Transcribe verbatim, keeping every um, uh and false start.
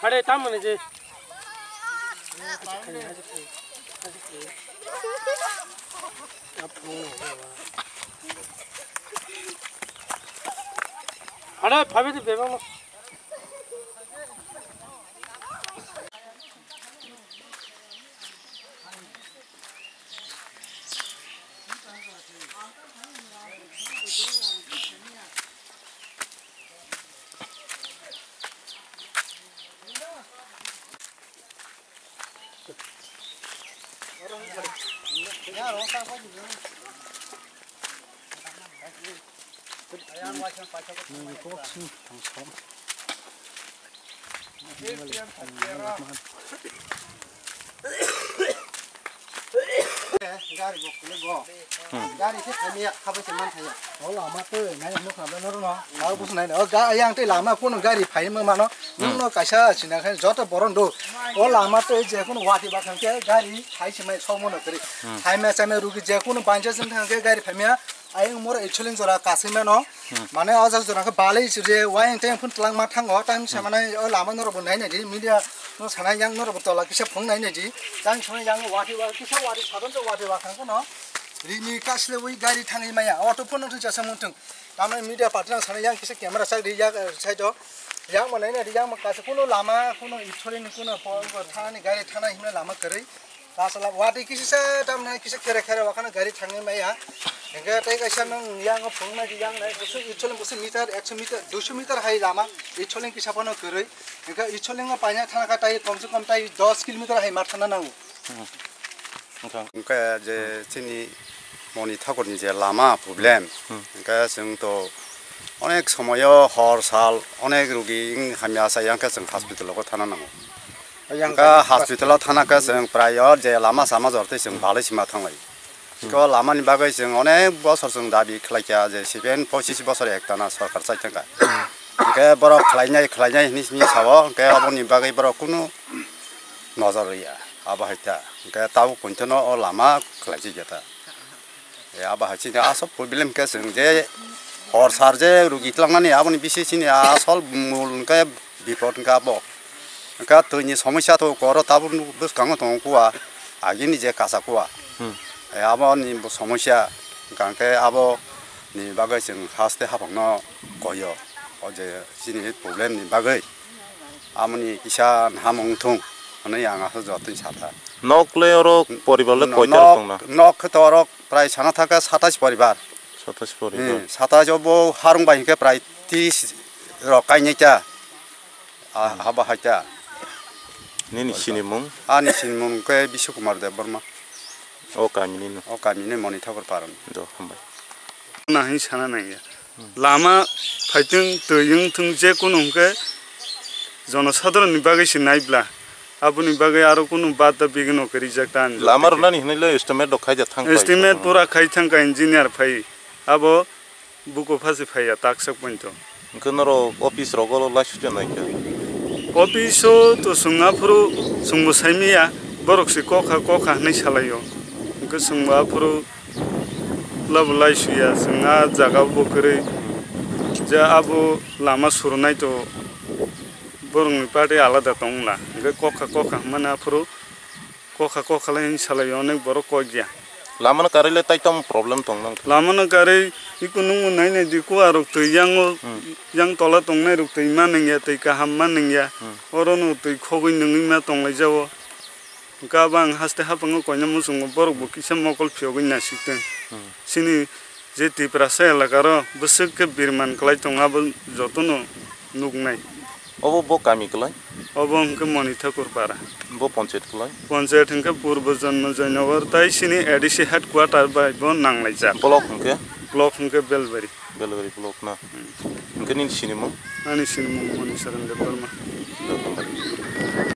Are, tamo ni je. Are, phabi di bebang no. Gari bo kule go. Hmm. Gari se thani ya, khabai se man thaya. O lama to nai no khabai no no. Lau bus nai. O ga yang te lama kono gari phai ma mano. Hmm. Nung no kaisa sina khe joto boron do. O lama to je kono wati ba khang ke gari phai se mai so mono kri. Hmm. Phai ma sa me rugi je kono banja jin thang ke gari phai ma. Ayang mor actually jora kasai mano. Hmm. Mane o jak jora khe balai se je wayang teng phun tlang ma thango. Tang se Hmm. mane o lama no ro bo nai nai di media no sana yang no ro bo tola kisa phung nai nai di. Tang se yang wati wa kisa wati sadon to wati wa khang kono. Rini kasle wi gari thangwi maya, auto phone thung chasa mung thung. Tamni media party nang sana yang kisa camera sak di yak, eh, side o. Yang mo nai nai di yang mo kasa kuno lama, kuno ithori ni kuno po, ko thani gari thana himna lama kwrwi. Kasa la wati kisa sa tamni kisa khere khere wakana gari thangwi maya. Hingke tei kaisa nang yang phung nai di yang nai, busu ithori busu meter, ekso meter, duiso meter hai lama, ithori kisa pono kwrwi. Hingke ithori no paina thana ka tai kom se kom tai dos kilometer hai mar thana nango. Hmm. Wngkha. Wngkha je chini Moni Thakurni je lama problem, Hmm. wngkha chwng to onek somoyo hor sal onek rugi wng hamya sa yang khe chwng hospital o thana nango. Yang Wngkha hospital o thana khe chwng prayo je lama sama jor tei chwng balai sima thanglai. Iko lamani bagwi chwng onek bosor chwng dabi khlaikha je seven pochis bosor ektana sorkar chai thangkha. Hwnkhe borok khlainai khlainai hinwi simi sao, hwnkhe aboni bagwi borok kunu nojor rwya, abo hai ta. Hwnkhe tabuk pointono o lama khlaijak ya ta. E, abo hai chini asol problem khe chwng je hor sar je rugi tlangnani aboni bisi chini asol mul hwnkhe bipot hwnkhe abo. Hwnkhe twini somosya to koro tabuk bwskango tongo kuwa, agini je kasa kuwa. Hmm. E, aboni bo somosya hwnkhe abo ni bagwi chwng haste haphangno koyo, o je chini problem ni bagwi. Amoni kisa hamung thung hwnwi ang aswk jotoni sakha. Nok le oro poribar le koita rok tongna? Nok khe to oro prai sana thaka satais poribar. Satais poribar. Hmm, satais o bo harung bai hwnkhe prai tris rok kainai ta. Ah, hmm. Haba hai ta. Nini sinimung? Ani sinimung khe Biswa Kumar Debbarma. O kami ni no? O kami ni Moni Thakur Paran. Do, hambai. Na hin sana nai ya. Lama phaitwng, twi wngthwng, je kunu hwnkhe jonosadharon ni bagwi se naibla, aboni bagwi aro kunu bada bigini khe rijak ta ani. Lama rwnani hinwi le estimate rok khaijak thang. Estimate pura khai thangkha engineer phai, abo buko phasi phaiya taksa pointo. Hwnkhe norok office rogo laisukya naikha? Office o to chwng aphuru chwngbo saimanya, borok se kokha kokha hinwi salaio. Hwnkhe chwngbo aphuru Labo laisuya, chwng a jaga bo kwrwi, je abo lama surunai to borokni party alada tongla, hwnkhe kokha kokha hwnmani aphuru kokha kokha lai salai onek borok kok ya. Lamano karwi le tai tamo problem tong nang? Lamano karwi iko nungbo nai nai di kuwa rok twi yango, hmm, yang tola tongnai rok twi ma nangya, twi kaham ma nangya, hmm, orono twi khogwi nungwi ma tonglai jao. Hwnkhe abo ang haste haphango koina muchungo borok bo kisa mokol phiyogwi naisik tong. Hmm. Chini je Tiprasa elaka ro bwswk khe birman kwlai tongo abo jotono nuknai. Obo bo kami kwlai? Obo hwnkhe Moni Thakur para. Bo ponchayat kwlai? Ponchayat hwnkhe Purbo Jonmo Joynagar tai chini A D C headquarter bai bo nanglaijak. Block hwnkhe? Block hwnkhe Belbari. Belbari block na? Hmm. Hwnkhe nini sinimung? Ani sinimung Moni Saran Debbarma. Belbari.